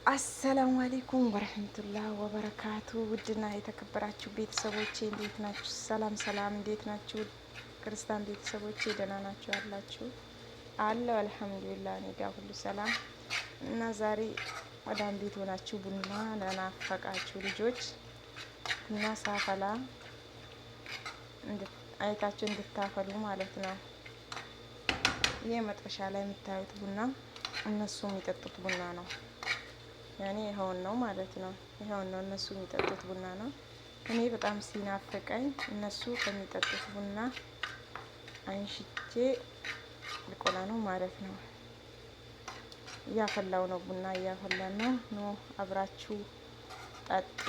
السلام عليكم ورحمة الله وبركاته። ውድና የተከበራችሁ ቤተሰቦቼ እንዴት ናችሁ? ሰላም ሰላም፣ እንዴት ናችሁ? ክርስቲያን ቤተሰቦቼ ደህና ናችሁ ያላችሁ አለው። الحمد لله እኔ ጋር ሁሉ ሰላም እና ዛሬ መዳም ቤት ሆናችሁ ቡና ለናፈቃችሁ ልጆች ቡና ሳፈላ አይታችሁ እንድታፈሉ ማለት ነው። ይህ መጥበሻ ላይ የምታዩት ቡና እነሱ የሚጠጡት ቡና ነው። ያኔ ይኸውን ነው ማለት ነው። ይኸውን ነው እነሱ የሚጠጡት ቡና ነው። እኔ በጣም ሲናፍቀኝ እነሱ ከሚጠጡት ቡና አንሽቼ ልቆላ ነው ማለት ነው። እያፈላው ነው፣ ቡና እያፈላ ነው። ኖ አብራችሁ ጠጡ፣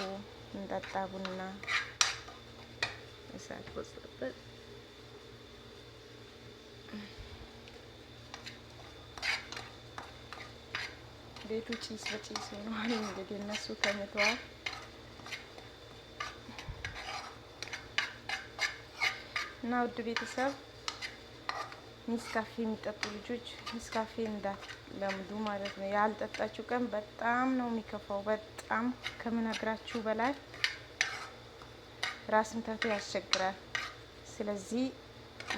እንጠጣ ቡና። እሳት በዝቶበት ቤቱ ጭስ በጭስ ሆኗል። እንግዲህ እነሱ ተኝተዋል። እና ውድ ቤተሰብ ኔስካፌ የሚጠጡ ልጆች ኔስካፌ እንዳትለምዱ ማለት ነው። ያልጠጣችሁ ቀን በጣም ነው የሚከፋው። በጣም ከምነግራችሁ በላይ ራስ ምታቱ ያስቸግራል። ስለዚህ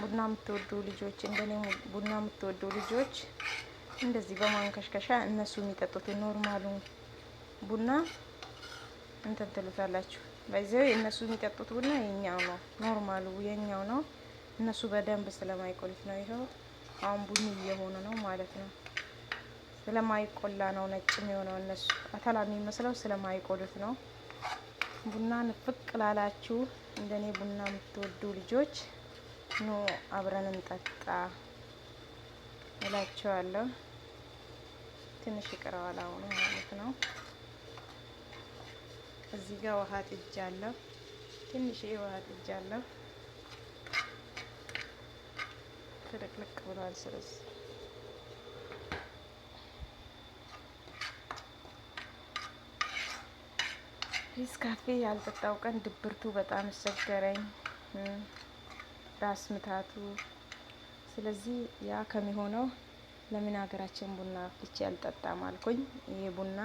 ቡና የምትወዱ ልጆች፣ እንደኔ ቡና የምትወዱ ልጆች እንደዚህ በማንከሽከሻ እነሱ የሚጠጡት normal ኡ ቡና እንትን ትሉታላችሁ። በዚያው እነሱ የሚጠጡት ቡና የኛው ነው፣ normal ኡ የኛው ነው። እነሱ በደንብ ስለማይቆሉት ነው። ይኸው አሁን ቡኒ እየሆነ ነው ማለት ነው። ስለማይቆላ ነው ነጭ የሚሆነው። እነሱ አተላ የሚመስለው ስለማይቆሉት ነው። ቡና ንፍቅ ላላችሁ እንደኔ ቡና የምትወዱ ልጆች ኑ አብረን እንጠጣ እላችኋለሁ። ትንሽ ይቀረዋል አሁን ማለት ነው። እዚህ ጋር ውሃ ጥጃለሁ። ትንሽ ውሃ ጥጃለሁ። ፍልቅልቅ ብሏል። ስለዚህ ኔስካፌ ያልጠጣው ቀን ድብርቱ በጣም አስቸገረኝ፣ ራስ ምታቱ። ስለዚህ ያ ከሚሆነው ለምን ሀገራችን ቡና አፍልቼ አልጠጣም አልኩኝ። ይሄ ቡና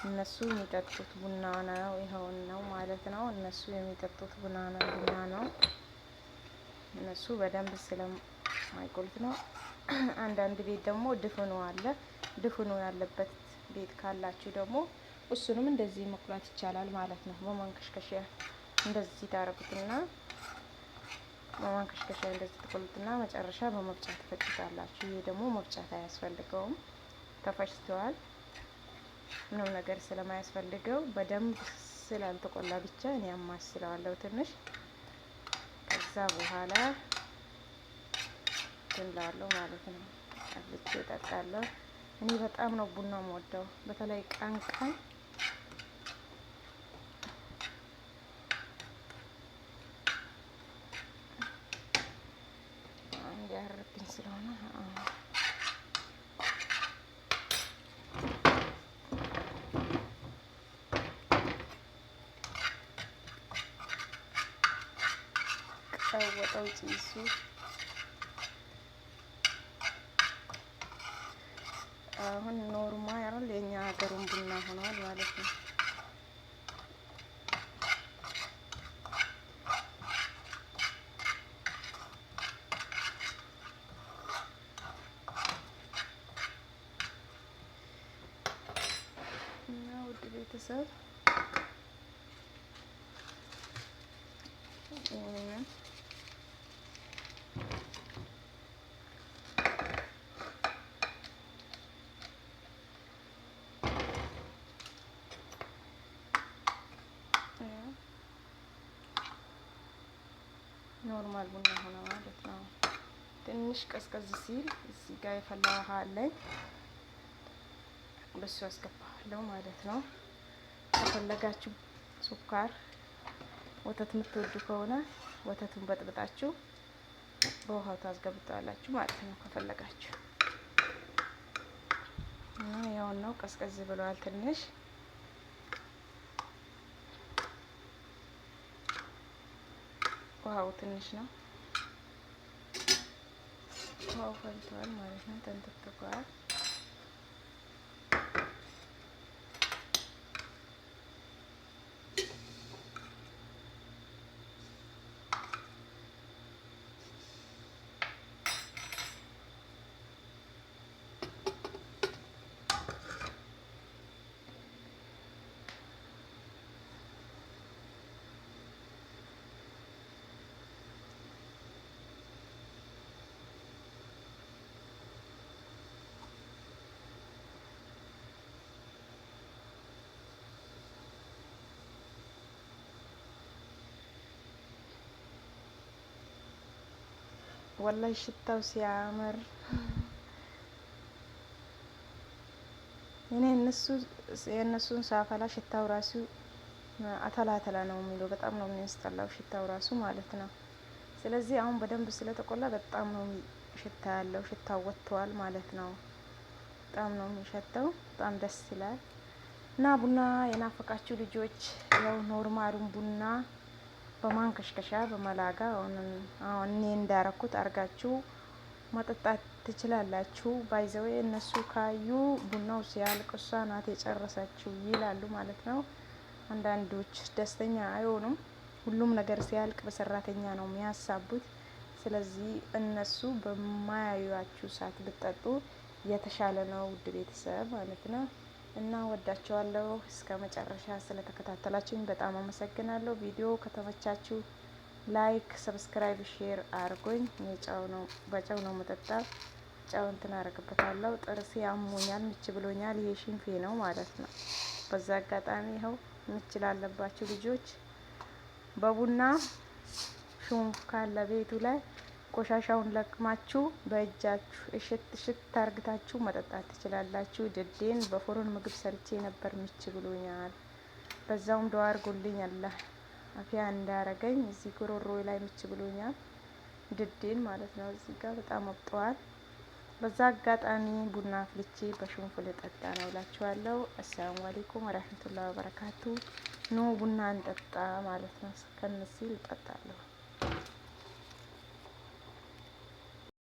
እነሱ የሚጠጡት ቡና ነው። ይኸውን ነው ማለት ነው። እነሱ የሚጠጡት ቡና ነው ቡና ነው። እነሱ በደንብ ስለማይቆሉት ነው። አንዳንድ ቤት ደግሞ ድፍኑ አለ። ድፍኑ ያለበት ቤት ካላችሁ ደግሞ እሱንም እንደዚህ መቁላት ይቻላል ማለት ነው። በማንከሽከሻ እንደዚህ ታረጉትና በማንከሽከሻ እንደዚህ ትቆሉትና መጨረሻ በመፍጫ ትፈጩታላችሁ። ይሄ ደግሞ መፍጫት አያስፈልገውም፣ ተፈጭተዋል። ምንም ነገር ስለማያስፈልገው በደንብ ስላልተቆላ ብቻ እኔ አማስለዋለሁ ትንሽ። ከዛ በኋላ ትንለዋለሁ ማለት ነው። አፍልቼ እጠጣለሁ። እኔ በጣም ነው ቡና የምወደው፣ በተለይ ቀን ቀን እንዲያርብኝ ስለሆነ ቀወጠው ጭሱ። አሁን normal የኛ ሀገሩን ቡና ሆኗል ማለት ነው። እና ውድ ቤተሰብ ይህንን normal ቡና ሆነ ማለት ነው። ትንሽ ቀዝቀዝ ሲል እዚህ ጋር የፈላ ውሃ አለኝ፣ በሱ አስገባለሁ ማለት ነው። ከፈለጋችሁ ስኳር፣ ወተት የምትወዱ ከሆነ ወተቱን በጥብጣችሁ በውሃው ታስገብታላችሁ ማለት ነው ከፈለጋችሁ። እና ያው ነው ቀዝቀዝ ብለዋል ትንሽ። ውሃው ትንሽ ነው። ውሃው ፈልቷል ማለት ነው። ተንተክተኳል። ወላሂ ሽታው ሲያምር እኔ እነሱ የእነሱን ሳፈላ ሽታው ራሱ አተላ አተላ ነው የሚለው። በጣም ነው የሚያስጠላው ሽታው ራሱ ማለት ነው። ስለዚህ አሁን በደንብ ስለተቆላ በጣም ነው ሽታ ያለው፣ ሽታው ወጥተዋል ማለት ነው። በጣም ነው የሚሸተው፣ በጣም ደስ ይላል። እና ቡና የናፈቃችሁ ልጆች ያው normal ኡን ቡና በማንከሽከሻ በ ملعقة አሁን እኔ እንዳረኩት አርጋችሁ መጠጣት ትችላላችሁ። By the way እነሱ ካዩ ቡናው ሲያልቅ እሷ ናት የጨረሰችው ይላሉ ማለት ነው። አንዳንዶች ደስተኛ አይሆኑም። ሁሉም ነገር ሲያልቅ በሰራተኛ ነው የሚያሳቡት። ስለዚህ እነሱ በማያዩአችሁ ሰዓት ብትጠጡ የተሻለ ነው፣ ውድ ቤተሰብ ማለት ነው። እና ወዳችኋለሁ። እስከ መጨረሻ ስለተከታተላችሁኝ በጣም አመሰግናለሁ። ቪዲዮ ከተመቻችሁ like፣ subscribe፣ share አድርጎኝ። ጨው ነው በጨው ነው መጠጣ። ጨው እንትን አረግበታለሁ። ጥርሴ አሞኛል፣ ምች ብሎኛል። ይሄ ሽንፌ ነው ማለት ነው። በዛ አጋጣሚ ይኸው ምች ላለባችሁ ልጆች በቡና ሹንፍ ካለ ቤቱ ላይ ቆሻሻውን ለቅማችሁ በእጃችሁ እሽት እሽት አርግታችሁ መጠጣት ትችላላችሁ። ድዴን በ فرن ምግብ ሰርቼ ነበር፣ ምች ብሎኛል። በዛውም ዱአ አርጉልኝ አላህ አፊያ እንዳረገኝ። እዚህ ጉሮሮ ላይ ምች ብሎኛል፣ ድዴን ማለት ነው። እዚህ ጋር በጣም አብጠዋል። በዛ አጋጣሚ ቡና አፍልቼ በሽንፍ ልጠጣ ነው እላችኋለሁ። السلام عليكم ورحمة الله وبركاته። ኑ ቡና እንጠጣ ማለት ነው። ከነሲ ልጠጣለሁ።